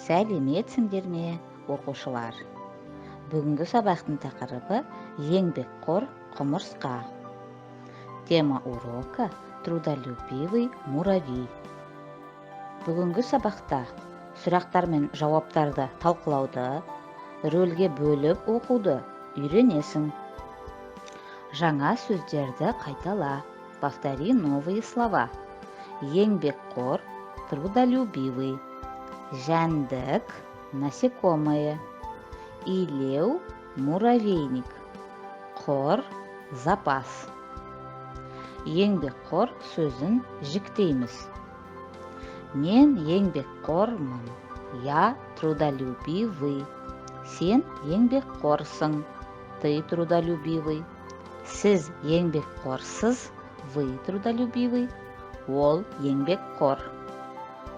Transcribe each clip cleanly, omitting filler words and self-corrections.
Сәлеметсіңдер ме, оқушылар! Бүгінгі сабақтың тақырыбы: еңбекқор құмырсқа. Тема урока: трудолюбивый муравей. Бүгінгі сабақта сұрақтар мен жауаптарды талқылауды, рөлге бөліп оқуды үйренесің. Жаңа сөздерді қайтала, повтори новые слова. Еңбекқор – трудолюбивый, жәндік – насекомое, илеу – муравейник, қор – запас. Еңбекқор сөзін жіктейміз. Мен еңбекқормын, я трудолюбивый. Сен еңбекқорсың, ты трудолюбивый. Сіз еңбекқорсыз, вы трудолюбивый. Ол еңбекқор,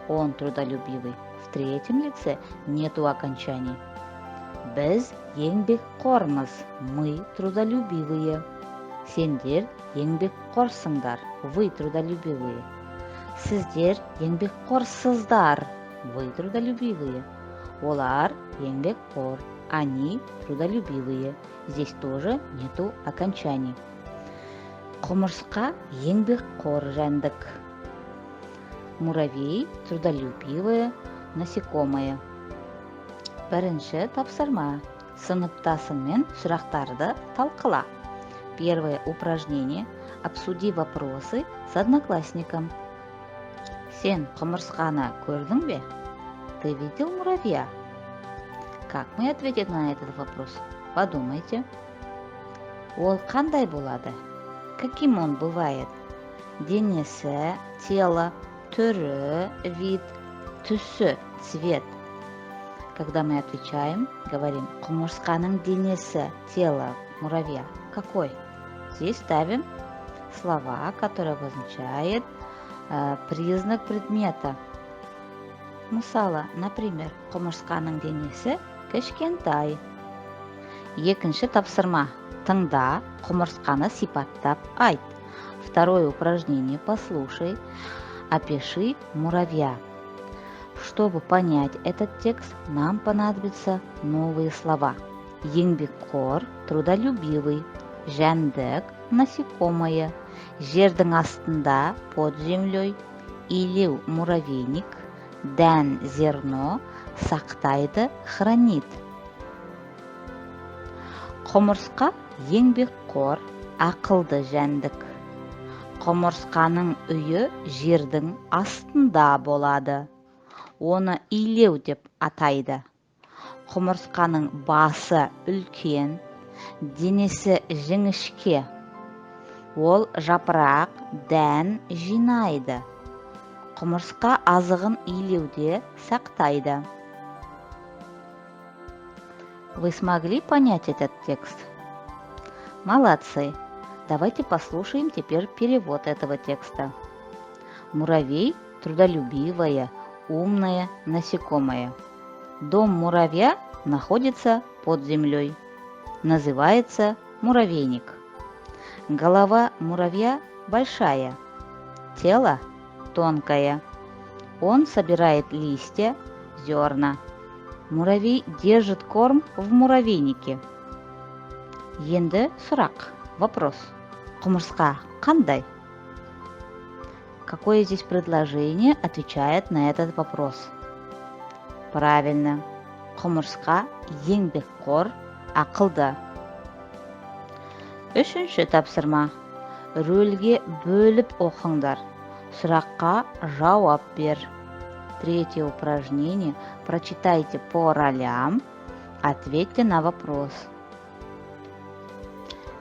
он трудолюбивый. В третьем лице нету окончаний. Біз еңбекқормыз, мы трудолюбивые. Сендер еңбекқорсыңдар, вы трудолюбивые. Сіздер еңбекқорсыздар, вы трудолюбивые. Олар еңбекқор, они трудолюбивые. Здесь тоже нету окончаний. Құмырсқа – еңбекқор жәндік. Муравей – трудолюбивое насекомое. Бірінші тапсырма: сыныптасыңмен сұрақтарды талқыла. Первое упражнение: обсуди вопросы с одноклассником. Сен құмырсқаны көрдің бе? Ты видел муравья? Как мы ответим на этот вопрос? Подумайте. Ол қандай болады? Каким он бывает? Денесі – тело, түрі – вид, түсі – цвет. Когда мы отвечаем, говорим: құмырсқаның денесі, тело муравья какой? Здесь ставим слова, которые обозначают признак предмета. Мысалы, например, құмырсқаның денесі кішкентай. Екінші тапсырма: тыңда, құмырсқаны сипаттап айт. Второе упражнение: послушай, опиши муравья. Чтобы понять этот текст, нам понадобятся новые слова. Еңбекқор – трудолюбивый, жәндік – насекомое, жердің астында – под землей, илеу – муравейник, дән – зерно, сақтайды – хранит. Құмырсқа – еңбекқор, ақылды жәндік. Құмырсқаның үйі жердің астында болады. Оны илеу деп атайды. Құмырсқаның басы үлкен, денесі жіңішке. Ол жапырақ, дән жинайды. Құмырсқа азығын илеуде сақтайды. Вы смогли понять этот текст? Молодцы! Давайте послушаем теперь перевод этого текста. Муравей – трудолюбивое, умное насекомое. Дом муравья находится под землей. Называется муравейник. Голова муравья большая, тело тонкое. Он собирает листья, зерна. Муравей держит корм в муравейнике. Енді сұрақ, вопрос. Құмырсқа қандай? Какое здесь предложение отвечает на этот вопрос? Правильно. Құмырсқа еңбекқор, ақылды. Үшінші тапсырма: рөлге бөліп оқыңдар, сұраққа жауап бер. Третье упражнение: прочитайте по ролям, ответьте на вопрос.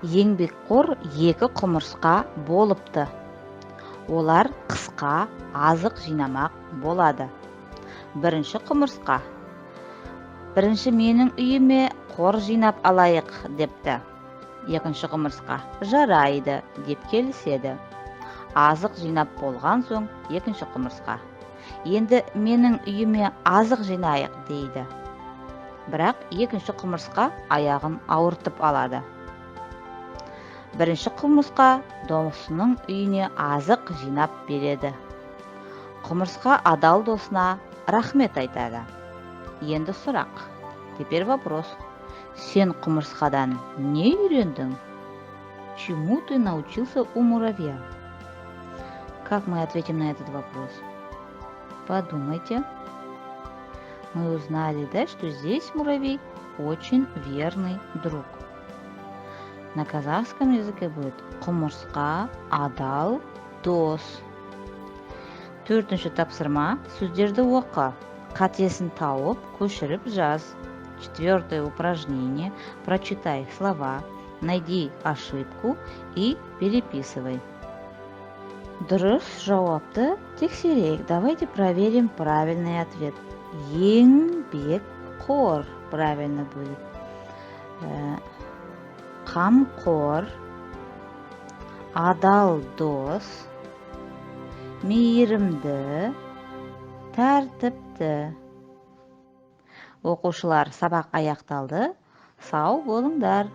Еңбекқор екі құмырсқа болыпты. Олар қысқа азық жинамақ болады. Бірінші құмырсқа: «Бірінші менің үйіме қор жинап алайық», – депті. Екінші құмырсқа «Жарайды» деп келіседі. Азық жинап болған соң, екінші құмырсқа: «Енді менің үйіме азық жинайық», – дейді. Бірақ екінші құмырсқа аяғын ауыртып алады. Бірінші құмырсқа досының үйіне азық жинап береді. Құмырсқа адал досына рахмет айтады. Енді сұрақ. Теперь вопрос. Сен құмырсқадан не үйрендің? Чему ты научился у муравья? Как мы ответим на этот вопрос? Подумайте. Мы узнали, да, что здесь муравей очень верный друг. На казахском языке будет «Құмырсқа адал дос». Төртінші тапсырма: сөздерді оқы. Қатесін тауып, көшіріп жаз. Четвертое упражнение. Прочитай слова, найди ошибку и переписывай. Дұрыс жауапты тексерейік. Давайте проверим правильный ответ. Еңбекқор правильно будет. Қамқор, адал дос, мейірімді, тәртіпті. Оқушылар, сабақ аяқталды. Сау болыңдар.